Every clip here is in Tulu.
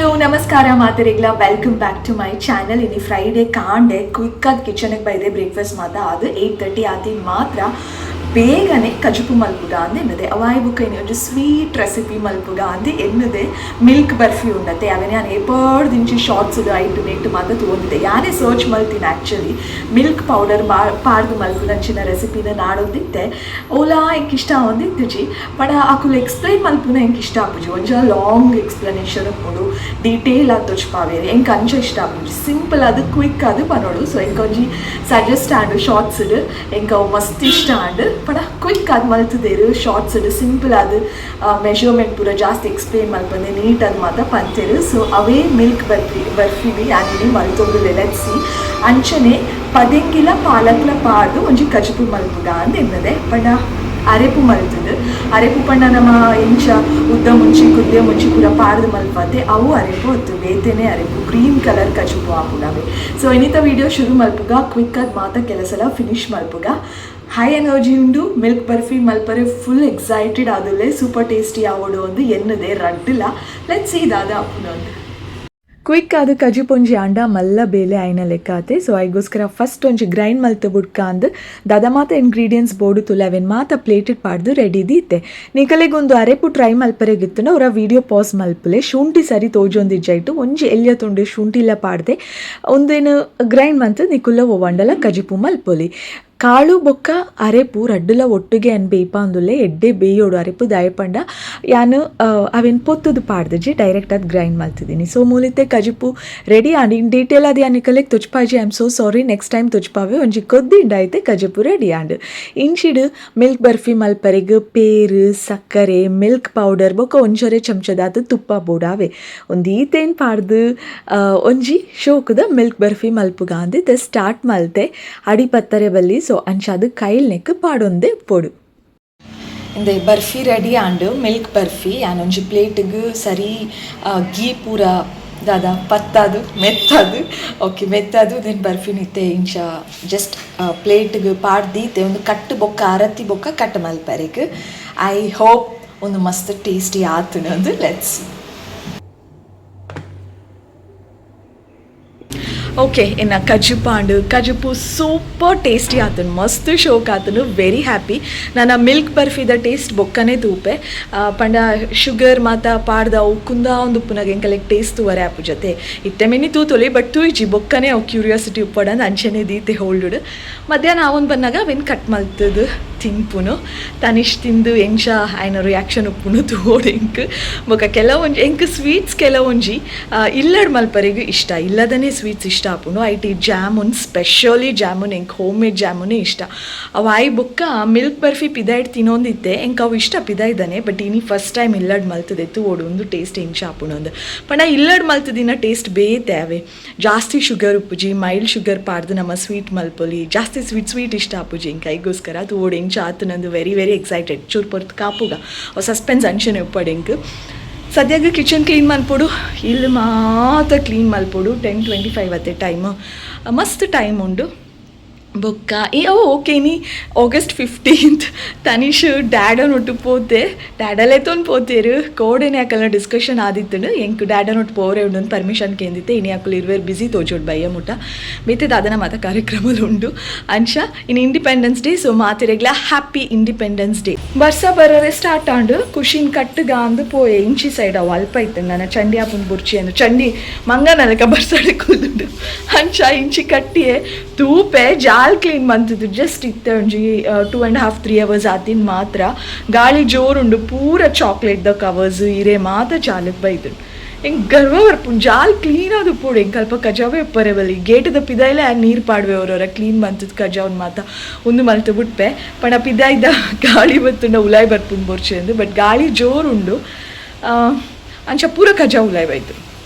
ಹಲೋ ನಮಸ್ಕಾರ ಮಾತೆರೆಗ್ಲ, welcome back to my channel. ಇನಿ ಫ್ರೈಡೆ ಕಾಂಡೆ ಕ್ವಿಕ್ಕಾಗಿ ಕಿಚನ್ಗೆ ಬೈದೆ ಬ್ರೇಕ್ಫಾಸ್ಟ್ ಮಾತ ಅದು 8:30 ಆತಿ ಮಾತ್ರ ಬೇಗನೆ ಕಜುಪು ಮಲ್ಪುಗ ಅಂದ್ ಎನ್ನುದೆ. ಅವಾಯ್ ಬುಕ್ಕ ಇನಿ ಒಂಜಿ ಸ್ವೀಟ್ ರೆಸಿಪಿ ಮಲ್ಪುಗ ಅಂದ್ ಎನ್ನುದೆ. ಮಿಲ್ಕ್ ಬರ್ಫಿ ಉಂಡತೆ, ಅವೆನ್ ಯಾನ್ ಏಪರ್ದಿಂಚಿ ಶಾರ್ಟ್ಸ್ ಐಟ್ ನೆಟ್ ಮಾತ ತೂವೊಂದಿದ್ದೆ. ಯಾನೇ ಸರ್ಚ್ ಮಲ್ತಿನ ಆ್ಯಕ್ಚುಲಿ ಮಿಲ್ಕ್ ಪೌಡರ್ ಪಾಡ್ದ್ ಮಲ್ಪುನಂಚಿನ ರೆಸಿಪಿನ ನಾಡೊಂದಿತ್ತೆ. ಓಲಾ ಎಂಕ್ ಇಷ್ಟ ಆವೊಂದಿತ್ತಿಜಿ, ಪಂಡ ಅಕುಲು ಎಕ್ಸ್ಪ್ಲೈನ್ ಮಲ್ಪುನ ಎಂಕ್ ಇಷ್ಟ ಆಪುಜಿ. ಒಂಜ ಲಾಂಗ್ ಎಕ್ಸ್ಪ್ಲನೇಷನ್ ಉಪ್ಪುಂಡು, ಡೀಟೇಲ್ ಆದ್ ತೋಜ್ಪಾವೆರ್, ಎಂಕ್ ಅಂಚ ಇಷ್ಟ ಆಪುಜಿ. ಸಿಂಪಲ್ ಆದ್ ಕ್ವಿಕ್ ಆದ್ ಪನೊಡು. ಸೊ ಎಂಕ್ ಒಂಜಿ ಸಜೆಸ್ಟ್ ಆಂಡ್ ಶಾರ್ಟ್ಸ್ಡ್, ಎಂಕ್ ಅವು ಮಸ್ತ್ ಇಷ್ಟ ಆಂಡ್. ಪಂಡ ಕ್ವಿಕ್ ಆದ್ ಮಲ್ತ್ದೆರ್ ಶಾರ್ಟ್ಸ್ಡ್, ಸಿಂಪಲ್ ಆದ್ ಮೆಷರ್ಮೆಂಟ್ ಪೂರ ಜಾಸ್ತಿ ಎಕ್ಸ್ಪ್ಲೈನ್ ಮಲ್ಪಂದೆ ನೀಟ್ ಆದ್ ಮಾತ ಪಂತೆರ್. ಸೊ ಅವೇ ಮಿಲ್ಕ್ ಬರ್ಫಿನಿ ಯಾನ್ ಇನಿ ಮಲ್ತೊಂದುಲ್ಲೆ, let's see. ಅಂಚನೆ ಪದೆಂಗಿಲ ಪಾಲಕ್ಲ ಪಾಡ್ದ್ ಒಂಜಿ ಕಜಿಪು ಮಲ್ಪುಗ ಅಂದ್ ಎನ್ನದೆ. ಪಂಡ ಅರೆಪು ಮಲ್ತುದು, ಅರೆಪು ಪಂಡ ನಮ ಎಂಚ ಉದ್ದ ಮುಂಚಿ ಕುದ್ದೆ ಮುಂಚಿ ಪೂರ ಪಾಡ್ದ್ ಮಲ್ಪತೆ ಅವು ಅರೆಪು ಅತ್ತು, ಬೇತೆನೆ ಅರೆಪು, ಗ್ರೀನ್ ಕಲರ್ ಕಜಿಪು ಆಪುನವೆ. ಸೊ ಇನಿತ ವಿಡಿಯೋ ಶುರು ಮಲ್ಪುಗ, ಕ್ವಿಕ್ ಆದ್ ಮಾತ ಕೆಲಸಲ ಫಿನಿಶ್ ಮಲ್ಪುಗ. ಹೈ ಎನರ್ಜಿ ಉಂಡು, ಮಿಲ್ಕ್ ಬರ್ಫಿ ಮಲ್ಪರೆ ಫುಲ್ ಎಕ್ಸೈಟೆಡ್ ಆದುಲ್ಲೆ. ಸೂಪರ್ ಟೇಸ್ಟಿ ಆವೊಡು ಅಂದ್ ಎನ್ನುದೆ ರಡ್ಡುಲ. Let's see ದಾದ ಆಪುಂಡು ಅಂದ್. ಕ್ವಿಕ್ ಆದ್ ಕಜಿಪೊಂಜಿ ಆಂಡ ಮಲ್ಲ ಬೇಲೆ ಆಯಿನ ಲೆಕ್ಕ ಆತೆ. ಸೊ ಐಗೋಸ್ಕರ ಫಸ್ಟ್ ಒಂಜಿ ಗ್ರೈಂಡ್ ಮಲ್ತ್ ಬುಡ್ಕ ಅಂದ್ ದಾದ ಮಾತ ಇಂಗ್ರೀಡಿಯೆಂಟ್ಸ್ ಬೋಡು ತುಲೆ ಅವೆನ್ ಮಾತ ಪ್ಲೇಟೆಡ್ ಪಾಡ್ದ್ ರೆಡಿ ದೀತೆ. ನಿಕಲೆಗ್ ಒಂದು ಅರೆಪು ಟ್ರೈ ಮಲ್ಪರೆಗಿತ್ತುಂಡ ಒರ ವಿಡಿಯೋ ಪಾಸ್ ಮಲ್ಪುಲೆ. ಶುಂಠಿ ಸರಿ ತೋಜೊಂದಿಜ್ಜೈಟ್ ಒಂಜಿ ಎಲ್ಯ ತುಂಡು ಶುಂಠಿಲ ಪಾಡ್ದೆ ಉಂದೆನ್ ಗ್ರೈಂಡ್ ಮಲ್ತ್ ನಿಕುಲ್ಲ ಒವ್ವಂಡಲ ಕಜಿಪು ಮಲ್ಪೊಲಿ. ಕಾಳು ಬೊಕ್ಕ ಅರೆಪು ರಡ್ಡುಲ ಒಟ್ಟುಗೆ ಅನ್ ಬೇಯ್ಪಾಂದುಲ್ಲೆ, ಎಡ್ಡೆ ಬೇಯೋಡು ಅರೆಪು. ದಾಯೆ ಪಂಡ ಯಾನ್ ಅವೆನ್ ಪೊತ್ತುದು ಪಾಡ್ದಿಜಿ, ಡೈರೆಕ್ಟ್ ಆದ್ ಗ್ರೈಂಡ್ ಮಲ್ತಿದ್ದೀನಿ. ಸೊ ಮೂಲಿತ್ತೆ ಕಜಿಪು ready and in detail ಅದು ಯಾನ್ ನಿಕಲೆಗ್ ತುಚ್ಪಾಜಿ, I am so sorry, next time ತುಚ್ಪಾವೆ. ಒಂಜಿ ಕೊದ್ದಿಂಡ ಐತೆ ಕಜಿಪು ರೆಡಿ ಆಂಡ್. ಇಂಚಿಡ್ ಮಿಲ್ಕ್ ಬರ್ಫಿ ಮಲ್ಪರೆಗ್ ಪೇರು, ಸಕ್ಕರೆ, ಮಿಲ್ಕ್ ಪೌಡರ್ ಬೊಕ್ಕ ಒಂಜರೆ ಚಮಚದಾತ್ ತುಪ್ಪ ಬೋಡಾವೆ. ಒಂದು ಈತೇನ್ ಪಾಡ್ದು ಒಂಜಿ ಶೋಕುದ ಮಿಲ್ಕ್ ಬರ್ಫಿ ಮಲ್ಪುಗ ಅಂದ್ ಸ್ಟಾರ್ಟ್ ಮಲ್ತೆ. ಅಡಿ ಪತ್ತರೆ ಬಲ್ಲಿ, ಸೊ ಅಂಚಾದ್ ಕೈಲ್ ನೆಕ್ ಪಾಡೊಂದೆ ಪೊಡು. ಇಂದೆ ಬರ್ಫಿ ರೆಡಿ ಆಂಡ್, ಮಿಲ್ಕ್ ಬರ್ಫಿ. ಯಾನ್ ಒಂಜಿ ಪ್ಲೇಟ್ಗ್ ಸರಿ ಗೀ ಪೂರ ದಾದ ಪತ್ತಾದು ಮೆತ್ತಾದು, ಓಕೆ ಮೆತ್ತಾದು then barfi ನಿತ್ತೆ ಇಂಚ ಜಸ್ಟ್ ಪ್ಲೇಟ್ಗ್ ಪಾಡ್ ದೀತೆ. ಒಂದು ಕಟ್ಟು ಬೊಕ್ಕ ಅರತಿ ಬೊಕ್ಕ ಕಟ್ ಮಲ್ಪರೆಗ್. I hope ಒಂದು ಮಸ್ತ್ ಟೇಸ್ಟಿ ಆತುಂಡು, let's. Okay, ಇನ್ನು ಕಜಿಪು ಆಂಡ್. ಕಜಿಪು ಸೂಪರ್ ಟೇಸ್ಟಿ ಆತುಂಡು, ಮಸ್ತ್ ಶೋಕ್ ಆತುಂಡು, ವೆರಿ ಹ್ಯಾಪಿ. ನನ್ನ ಮಿಲ್ಕ್ ಬರ್ಫಿದ ಟೇಸ್ಟ್ ಬೊಕ್ಕನೆ ತೂಪೆ. ಪಂಡ ಶುಗರ್ ಮಾತ ಪಾಡ್ದ ಅವು ಕುಂದಾ ಒಂದು ಉಪ್ಪುನಾಗ ಎಂಕಲೆಗ್ ಟೇಸ್ಟ್ ತೂವರೆ ಆಪು ಜೊತೆ. ಇತ್ತೆ ಮಿನಿ ತೂತೊಲಿ, ಬಟ್ ತೂಯಿಜಿ, ಬೊಕ್ಕನೆ ಅವು ಕ್ಯೂರಿಯಾಸಿಟಿ ಉಪ್ಪಡಂದು ಅಂಚನೆ ದೀತೆ ಹೋಲ್ಡ್. ಮಧ್ಯಾಹ್ನ ಆವೊಂದು ಬನ್ನಾಗ ಅವೆನ್ ಕಟ್ ಮಲ್ತದು ತಿನ್ಪುನು. ತನಿಷ್ ತಿಂದು ಎಂಚ ಆಯ್ನ ರಿಯಾಕ್ಷನ್ ಉಪ್ಪುನು ತೂವೊಡು ಎಂಕ್. ಬೊಕ್ಕ ಕೆಲವೊಂಜಿ ಎಂಕ್ ಸ್ವೀಟ್ಸ್ ಕೆಲವೊಂಜಿ ಇಲ್ಲಡ್ ಮಲ್ಪರೆಗ್ ಇಷ್ಟ, ಇಲ್ಲದನೇ ಸ್ವೀಟ್ಸ್ ಇಷ್ಟ ಆಪುಂಡು. ಐಟ್ ಈ ಜಾಮೂನ್, ಸ್ಪೆಷಲಿ ಜಾಮೂನ್, ಎಂಕ್ ಹೋಮ್ ಮೇಡ್ ಜಾಮೂನೇ ಇಷ್ಟ. ಅವು ಆಯ್ ಬೊಕ್ಕ ಮಿಲ್ಕ್ ಬರ್ಫಿ ಪಿದಾಯ್ಡ್ ತಿನ್ನೊಂದಿತ್ತೆ, ಎಂಕ್ ಅವು ಇಷ್ಟ ಪಿದಾಯ್ದಾನೆ. ಬಟ್ ಇನಿ ಫಸ್ಟ್ ಟೈಮ್ ಇಲ್ಲಡ್ ಮಲ್ತದೆ, ತೂವೊಡು ಒಂದು ಟೇಸ್ಟ್ ಎಂಚ ಆಪುಂಡು ಅಂದ್. ಪಂಡ ಇಲ್ಲಡ್ ಮಲ್ತದಿನ ಟೇಸ್ಟ್ ಬೇತೆ ಅವೆ, ಜಾಸ್ತಿ ಶುಗರ್ ಉಪ್ಪುಜಿ, ಮೈಲ್ಡ್ ಶುಗರ್ ಪಾಡ್ದು ನಮ್ಮ ಸ್ವೀಟ್ ಮಲ್ಪೊಲಿ. ಜಾಸ್ತಿ ಸ್ವೀಟ್ ಸ್ವೀಟ್ ಇಷ್ಟ ಆಪುಜಿ ಎಂಕ್, ಐಗೋಸ್ಕರ ತೂವೊಡು ಎಂಚ ಆತುನಂದು. Very very excited. ಚೂರು ಪೊರ್ತು ಕಾಪುಗ, ಸಸ್ಪೆನ್ಸ್ ಅಂಚನೆ ಉಪ್ಪಡು ಎಂಕ್. ಸದ್ಯಗ್ ಕಿಚನ್ ಕ್ಲೀನ್ ಮಲ್ಪೊಡು, ಇಲ್ಲ್ ಮಾತ ಕ್ಲೀನ್ ಮಲ್ಪೊಡು. 10:25 ಅತ್ತೆ ಟೈಮ್, ಮಸ್ತ್ ಟೈಮ್ ಉಂಡು. ಬೊಕ್ಕ ಈ ಓ ಓಕೆ, ಇನಿ ಆಗಸ್ಟ್ 15. ತನಿಷ್ ಡ್ಯಾಡನೊಟ್ಟು ಪೋತೆ, ಡ್ಯಾಡಲೆತ್ತೊಂದು ಪೋತೇರು. ಕೋಡೆನೆ ಅಕಲ್ನ ಡಿಸ್ಕಷನ್ ಆದಿತ್ತುಂಡು, ಎಂಕ್ ಡ್ಯಾಡನೊಟ್ಟು ಪೋರೆ ಉಂಡು ಪರ್ಮಿಷನ್ ಕೇಂದಿತ್ತೆ. ಇನಿ ಅಕುಲು ಇರ್ವೇರ್ ಬಿಸಿ ತೋಜೋಡು, ಬಯ್ಯ ಮುಟ ಬೇತೆ ದಾದನ ಮಾತ ಕಾರ್ಯಕ್ರಮಲು ಉಂಡು. ಅಂಚ ಇನಿ ಇಂಡಿಪೆಂಡೆನ್ಸ್ ಡೇ, ಸೊ ಮಾತೆರೆಗ್ಲ ಹ್ಯಾಪಿ ಇಂಡಿಪೆಂಡೆನ್ಸ್ ಡೇ. ಬರ್ಸ ಬರರೆ ಸ್ಟಾರ್ಟ್ ಆಂಡು, ಖುಷಿನ್ ಕಟ್ಟುಗ ಅಂದು ಪೋಯೆ. ಇಂಚಿ ಸೈಡ್ ಅವು ಅಲ್ಪ ಇತ್ತು ನನ್ನ ಚಂಡಿ ಆಪುಂಡು ಬುರ್ಚಿ ಅಂದು ಚಂಡಿ ಮಂಗನಲಕ ಬರ್ಸಡೆ ಕುಲ್ದುಂಡು. ಅಂಚ ಇಂಚಿ ಕಟ್ಟಿಯೆ, ತೂಪೆ ಜಾಲ್ ಕ್ಲೀನ್ ಮಂತುದು ಜಸ್ಟ್ ಇತ್ತೆ ಒಂಜಿ 2.5-3 ಅವರ್ಸ್ ಆತಿನ ಮಾತ್ರ. ಗಾಳಿ ಜೋರುಂಡು, ಪೂರ ಚಾಕ್ಲೇಟ್ the covers ಇರೆ ಮಾತ ಜಾಲಕ್ ಬೈದುಂಡು. ಎಂಕ್ ಗರ್ವ ಬರ್ಪುಂಡು ಜಾಲ್ ಕ್ಲೀನ್ ಆದ್ ಉಪ್ಪೊಡು. ಎಂಕ್ ಅಲ್ಪ ಕಜಾವೇ ಉಪ್ಪರೆ ಬಲ್ಲಿ, ಗೇಟ್ದ ಪಿದಾಯ್ಲೆ ನೀರು ಪಾಡ್ವೆ ಅವರವರ ಕ್ಲೀನ್ ಮಂತುದು ಕಜಾವ್ನ ಮಾತ ಉಂದು ಮಲ್ತು ಬುಟ್ಪೆ. ಪಂಡ ಪಿದಾಯ್ದ ಗಾಳಿ ಬತ್ತುಂಡ ಉಲಾಯ್ ಬರ್ಪುಂಡು ಬೊರ್ಚಿ ಅಂದ್. ಬಟ್ ಗಾಳಿ ಜೋರುಂಡು, ಅಂಚ ಪೂರ ಕಜಾವ್ ಉಲಾಯ್ ಬೈದು,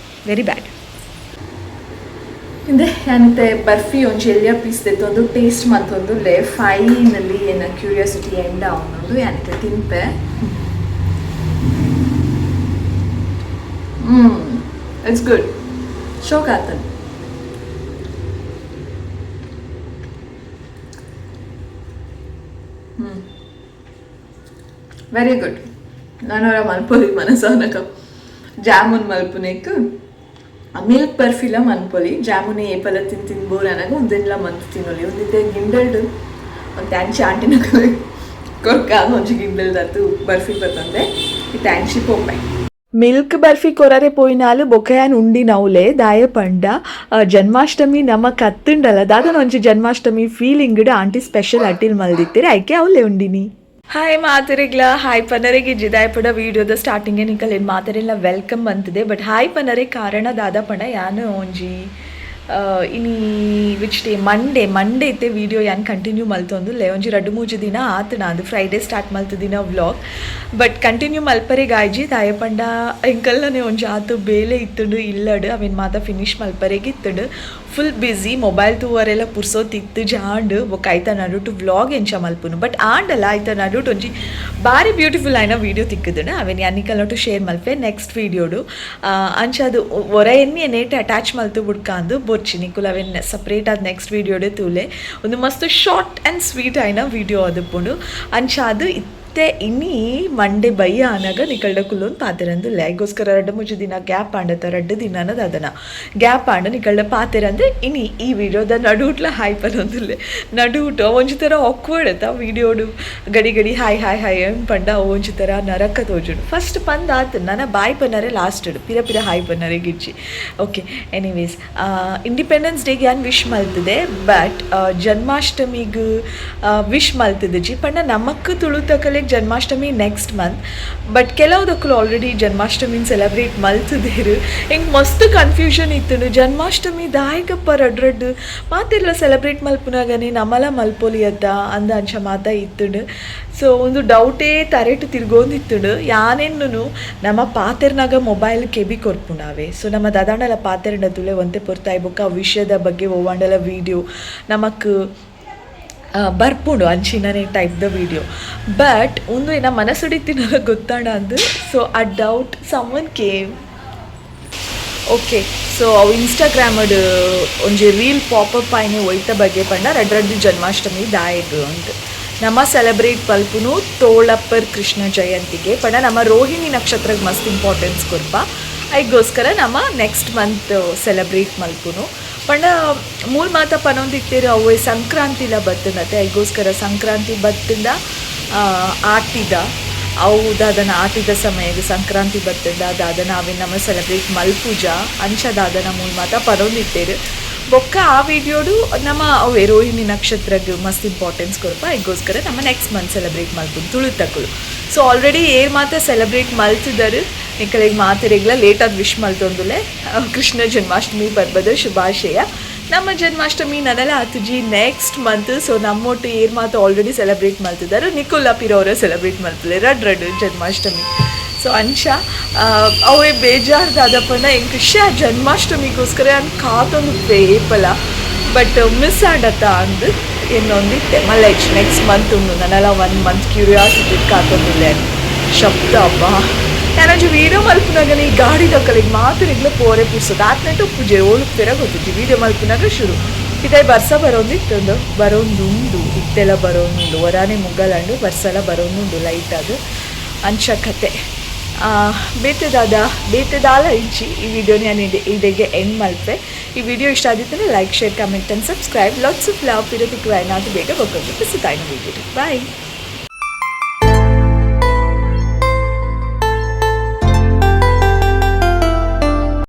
ವೆರಿ ಬ್ಯಾಡ್. ಇಂದೆ ಯಾನಿತ್ತೆ ಬರ್ಫಿ ಒಂಜಿ ಎಲ್ಯ ಪೀಸ್ ದೆತ್ತೊಂದು ಟೇಸ್ಟ್ ಮಲ್ತೊಂದುಲ್ಲೆ. ಫೈನಲಿ ಎನ್ನ ಕ್ಯೂರಿಯಾಸಿಟಿ ಎಂಡ್ ಆವೊಂದುಂಡು, ಯಾನಿತ್ತೆ ತಿನ್ಪೆ. It's good, ಶೋಕ್ ಆತನ್. Very good. ನಾನವರ ಮಲ್ಪೊಲಿ ಮನಸಾನಕ ಜಾಮೂನ್ ಮಲ್ಪುನೆಕ್. ಮಿಲ್ಕ್ ಬರ್ಫಿಲ ಮನ್ಪೊಲಿ. ಜಾಮೂನ್ ಏಪಲ ತಿನ್ ತಿನ್ ಬೋರ್ ಅನಾಗ ಉಂದೆನ್ಲ ಮಂತ್ ತಿನ್ನೊಲಿ. ಒಂದಿತ್ತೆ ಗಿಂಡಲ್ಡ್ ಒಂತೆ ಅಂಚೆ ಆಂಟಿನಕುಲು ಕೊರ್ಕ, ಒಂಜಿ ಗಿಂಡಲ್ ದತ್ತು ಬರ್ಫಿ ಬತ್ತಂದೆ ಇತ್ತೆ ಅಂಚಿ ಪೋಪೆ. ಮಿಲ್ಕ್ ಬರ್ಫಿ ಕೊರರೆ ಪೋಯಿನಾಲು ಬೊಕಯಾನ್ ಉಂಡಿನವುಲೆ. ದಾಯ ಪಂಡ ಜನ್ಮಾಷ್ಟಮಿ ನಮ ಕತ್ತುಂಡಲ ದಾದನ ಒಂಜಿ ಜನ್ಮಾಷ್ಟಮಿ ಫೀಲಿಂಗ್ ಆಂಟಿ ಸ್ಪೆಷಲ್ ಅಟಿಲ್ ಮಲ್ದಿತ್ತೀರಿ, ಐಕೆ ಅವಲೆ ಉಂಡಿನಿ. ಹಾಯ್ ಮಾತೆರೆಗ್ಲ. ಹಾಯ್ ಪನರೆಗೆ ಜಿದಾಯಪಡ ವೀಡಿಯೋದ ಸ್ಟಾರ್ಟಿಂಗ್ ನಿಕಲ್ ಮಾತೆರೆಲ್ಲ welcome ಅಂತಿದೆ. ಬಟ್ ಹಾಯ್ ಪನರೆ ಕಾರಣ ದಾದ ಪಂಡ, ಯಾನು ಒಂಜಿ ಇನಿ which day? Monday. Monday ಇತ್ತೆ ವೀಡಿಯೋ ಯಾನ್ ಕಂಟಿನ್ಯೂ ಮಲ್ತೊಂದುಲ್ಲೆ. ಒಂಜಿ ರಡ್ಡ್ ಮೂಜಿ ದಿನ ಆತುಂಡು ಅದು ಫ್ರೈಡೇ ಸ್ಟಾರ್ಟ್ ಮಲ್ತುದಿನ ವ್ಲಾಗ್. ಬಟ್ ಕಂಟಿನ್ಯೂ ಮಲ್ಪರೆಗ್ ಆಯ್ಜಿ. ದಾಯೆ ಪಂಡ ಎಂಕಲ್ನನೆ ಒಂಜಿ ಆತು ಬೇಲೆ ಇತ್ತುಂಡು ಇಲ್ಲಡ್, ಅವೆನ್ ಮಾತ ಫಿನಿಶ್ ಮಲ್ಪರೆಗ್ ಇತ್ತುಂಡು. ಫುಲ್ ಬ್ಯುಸಿ, ಮೊಬೈಲ್ ತೂವರೆಲ್ಲ ಪುರ್ಸೊತ್ತು ಇತ್ತು ಜಾಂಡ್. ಬೊಕ್ಕ ಐತ ನಡುಟು ವ್ಲಾಗ್ ಎಂಚ ಮಲ್ಪುನು? ಬಟ್ ಆಂಡಲ ಐತ ನಡುಟು ಒಂಜಿ ಬಾರಿ ಬ್ಯೂಟಿಫುಲ್ ಆಯಿನ ವೀಡಿಯೋ ತಿಕ್ಕುದುಂಡು. ಅವೆನ್ ಯಾನ್ ನಿಕಲ್ನೊಟ್ಟು ಶೇರ್ ಮಲ್ಪೆ ನೆಕ್ಸ್ಟ್ ವೀಡಿಯೋಡು. ಅಂಚ ಅದು ಒರ ಎನ್ನಿ ನೇಟ್ ಅಟ್ಯಾಚ್ ಮಲ್ತು ಬುಡ್ಕಾಂದು ಬೊರ್ಚಿ, ನಿಕುಲು ಅವೆನ್ ಸಪ್ರೇಟ್ ಆದ್ ನೆಕ್ಸ್ಟ್ ವೀಡಿಯೋಡೆ ತೂಲೆ. ಒಂದು ಮಸ್ತ್ ಶಾರ್ಟ್ ಆ್ಯಂಡ್ ಸ್ವೀಟ್ ಆಯಿನ ವೀಡಿಯೋ ಆದಿಪ್ಪುಂಡು. ಅಂಚ ಅದು ಇತ್ತೆ ಇನಿ ಮಂಡೆ ಬಯ್ಯ ಆನಾಗ ನಿಕಲ್ಡ ಕುಲ್ಲೊಂದು ಪಾತೆರಂದುಲ್ಲೆ. ಐಗೋಸ್ಕರ ರಡ್ಡ್ ಮೂಜಿ ದಿನ ಗ್ಯಾಪ್ ಆಂಡತ, ರಡ್ಡ್ ದಿನನ ದಾದನ ಗ್ಯಾಪ್ ಆಂಡ ನಿಕಲ್ಡ ಪಾತೆರಂದು. ಇನಿ ಈ ವಿಡಿಯೋದ ನಡುಟ್ಲ ಹಾಯ್ ಪನೊಂದುಲ್ಲೆ. ನಡುಟು ಒಂಜಿ ಥರ ಆಕ್ವರ್ಡ್ ಅತ್ತ, ವೀಡಿಯೋಡು ಗಡಿ ಗಡಿ ಹಾಯ್ ಹಾಯ್ ಹಾಯ್ ಪಂಡ ಅವು ಒಂಜಿ ಥರ ನರಕ ತೋಜುಂಡು. ಫಸ್ಟ್ ಪಂದ್ ಆತು, ನನ ಬಾಯ್ ಪನ್ನರೆ ಲಾಸ್ಟ್ ಪಿರ ಪಿರ ಹಾಯ್ ಪನ್ನರೆ ಗಿಜ್ಜಿ. ಓಕೆ, ಎನಿವೇಸ್, ಇಂಡಿಪೆಂಡೆನ್ಸ್ ಡೇಗೆ ಯಾನ್ ವಿಶ್ ಮಲ್ತದೆ, ಬಟ್ ಜನ್ಮಾಷ್ಟಮಿಗ್ ವಿಶ್ ಮಲ್ತದಿಜಿ. ಪಂಡ ನಮಕ್ ತುಳುತಕಲೆಗ್ ಜನ್ಮಾಷ್ಟಮಿ ನೆಕ್ಸ್ಟ್ ಮಂತ್, ಬಟ್ ಕೆಲವುದಕ್ಕಲು ಆಲ್ರೆಡಿ ಜನ್ಮಾಷ್ಟಮಿನ ಸೆಲೆಬ್ರೇಟ್ ಮಲ್ತದೇರು. ಎಂಕ್ ಮಸ್ತ್ ಕನ್ಫ್ಯೂಷನ್ ಇತ್ತುಂಡು, ಜನ್ಮಾಷ್ಟಮಿ ದಾಯಕಪ್ಪ ರಡ್ ರಡ್ಡ್ ಮಾತೆರ್ಲ ಸೆಲೆಬ್ರೇಟ್ ಮಲ್ಪುನಾಗನೆ ನಮಲ ಮಲ್ಪೊಲಿ ಅತ್ತ ಅಂದ ಅಂಚ ಮಾತ ಇತ್ತುಂಡು. ಸೊ ಒಂದು ಡೌಟೇ ತರೆಟ್ ತಿರ್ಗೊಂದಿತ್ತುಂಡು. ಯಾನೆನ್ನುನು ನಮ್ಮ ಪಾತೆರ್ನಾಗ ಮೊಬೈಲ್ ಕೆಬಿ ಕೊರ್ಪುನಾವೆ. ಸೊ ನಮ್ಮ ದಾದಾಂಡಲ ಪಾತೆರ್ಂಡ ತುಲೆ ಒಂತೆ ಪೊರ್ತಾಯಿ ಬೊಕ್ಕ ಆ ವಿಷಯದ ಬಗ್ಗೆ ಒವ್ವಾಂಡಲ ವೀಡಿಯೋ ನಮಕ್ ಬರ್ಪುಂಡು, ಅಂಚಿನನೆ ಟೈಪ್ದ ವೀಡಿಯೋ. ಬಟ್ ಉಂದು ಏನ ಮನಸ್ಸುಡಿತ್ತಿನ ಗೊತ್ತಾಂಡ ಅಂದು. ಸೊ ಆ doubt someone came. Okay, so ಅವು ಇನ್ಸ್ಟಾಗ್ರಾಮಡ್ ಒಂಜಿ ರೀಲ್ ಪಾಪಪ್ ಆಯ್ನೆ ಒಯ್ತ ಬಗ್ಗೆ ಪಂಡ, ರಡ್ಡ್ ರಡ್ಡ್ ಜನ್ಮಾಷ್ಟಮಿ ದಾಯೆಗ್ ಅಂದ್. ನಮ್ಮ ಸೆಲೆಬ್ರೇಟ್ ಪಲ್ಪುನು ತೋಳಪ್ಪರ್ ಕೃಷ್ಣ ಜಯಂತಿಗೆ. ಪಂಡ ನಮ್ಮ ರೋಹಿಣಿ ನಕ್ಷತ್ರಕ್ಕೆ ಮಸ್ತ್ ಇಂಪಾರ್ಟೆನ್ಸ್ ಕೊರ್ಪ. ಐಗೋಸ್ಕರ ನಮ್ಮ ನೆಕ್ಸ್ಟ್ ಮಂತ್ ಸೆಲೆಬ್ರೇಟ್ ಮಲ್ಪುನು. ಪಂಡ ಮೂಲ್ ಮಾತ ಪನೊಂದಿತ್ತೇರು, ಅವು ಸಂಕ್ರಾಂತಿಲ ಬತ್ತುಂಡತೆ, ಐಗೋಸ್ಕರ ಸಂಕ್ರಾಂತಿ ಬತ್ತುಂಡ ಆಟಿದ ಅವು ದಾದನ ಆಟಿದ ಸಮಯಗ್ ಸಂಕ್ರಾಂತಿ ಬತ್ತುಂಡ ದಾದನ ಅವೆನ್ ನಮ ಸೆಲೆಬ್ರೇಟ್ ಮಲ್ಪುಜ, ಅಂಚ ದಾದನ ಮೂಲ್ ಮಾತ ಪನೊಂದಿತ್ತೇರು. ಬೊಕ್ಕ ಆ ವಿಡಿಯೋಡು ನಮ್ಮ ಅವೇ ರೋಹಿಣಿ ನಕ್ಷತ್ರಗ್ ಮಸ್ತ್ ಇಂಪಾರ್ಟೆನ್ಸ್ ಕೊರ್ಪ, ಐಗೋಸ್ಕರ ನಮ್ಮ ನೆಕ್ಸ್ಟ್ ಮಂತ್ ಸೆಲೆಬ್ರೇಟ್ ಮಲ್ಪುನು ತುಳುತಕುಲು. ಸೊ ಆಲ್ರೆಡಿ ಏರ್ ಮಾತ ಸೆಲೆಬ್ರೇಟ್ ಮಲ್ತಿದ್ದಾರೆ, ನಿಕಲೆಗ್ ಮಾತೆರೆಗ್ಲ ಲೇಟಾದ ವಿಶ್ ಮಲ್ತೊಂದುಲೆ, ಕೃಷ್ಣ ಜನ್ಮಾಷ್ಟಮಿ ಪರ್ಬದ ಶುಭಾಶಯ. ನಮ್ಮ ಜನ್ಮಾಷ್ಟಮಿ ನನಲ ಆತುಜಿ, ನೆಕ್ಸ್ಟ್ ಮಂತ್. ಸೊ ನಮ್ಮೊಟ್ಟು ಏರ್ ಮಾತ ಆಲ್ರೆಡಿ ಸೆಲೆಬ್ರೇಟ್ ಮಲ್ತಿದ್ದಾರೆ, ನಿಕುಲ್ಲ ಪಿರೋರ ಸೆಲೆಬ್ರೇಟ್ ಮಲ್ತಲೆ ರಡ್ ರಡ್ ಜನ್ಮಾಷ್ಟಮಿ. ಸೊ ಅಂಚ ಅವೇ ಬೇಜಾರ್ ದಾದಪ್ಪನ ಎಂಕ್ ಖುಷಿ. ಆ ಜನ್ಮಾಷ್ಟಮಿಗೋಸ್ಕರ ಯಾನ್ ಕಾತೊಂದು ಏಪಲ, ಬಟ್ ಮಿಸ್ ಆಂಡತ್ತ ಅಂದ್ ಇನ್ನೊಂದಿತ್ತೆ. ಮಲ್ಲೆಜ್ ನೆಕ್ಸ್ಟ್ ಮಂತ್ ಉಂಡು, ನನಲ ಒನ್ ಮಂತ್ ಕ್ಯೂರಿಯಾಸಿಟಿ ಕಾತೊಂದುಲ್ಲೆ. ಶಬ್ದ ಅಬ್ಬಾ! ಯಾನೊಂಜಿ ವೀಡಿಯೋ ಮಲ್ಪುನಾಗನೆ ಈ ಗಾಡಿ ದಕ್ಕಲಿಗೆ ಮಾತೆರೆಗ್ಲ ಪೋರೆ ಪುರ್ಸೊತ್ತು ಆತ್ನೆಟ್ ಉಪ್ಪುಜೆ, ಓಲು ಉಪ್ಪೆರ ಗೊತ್ತುಜ್ಜಿ. ವೀಡಿಯೋ ಮಲ್ಪುನಾಗ ಶುರು. ಇತ್ತೆ ಬರ್ಸ ಬರೋಂದಿತ್ತೊಂದು, ಬರೋಂದುಂಡು, ಇತ್ತೆಲ್ಲ ಬರೋಂದುಂಡು. ಒರಾನೆ ಮುಗ್ಗಲಂಡು, ಬರ್ಸಲ ಬರೋಂದುಂಡು ಲೈಟ್ ಅದು. ಅಂಚ ಕತೆ. ಬೇತೆ ದಾದ? ಬೇತೆ ದಾಲ ಇಜ್ಜಿ. ಈ ವಿಡಿಯೋನ ನಾನು ಇಡೆಗೆ ಎಂಡ್ ಮಲ್ಪೆ. ಈ ವಿಡಿಯೋ ಇಷ್ಟ ಆಗಿತ್ತಂದ್ರೆ like, share, comment and subscribe. Lots of love. ಪಿರ ತಿಕ್ಕುವ ಬೇಗ ಬೊಕ್ಕೊಂದು ವಿಡಿಯೋ. ಬಾಯ್.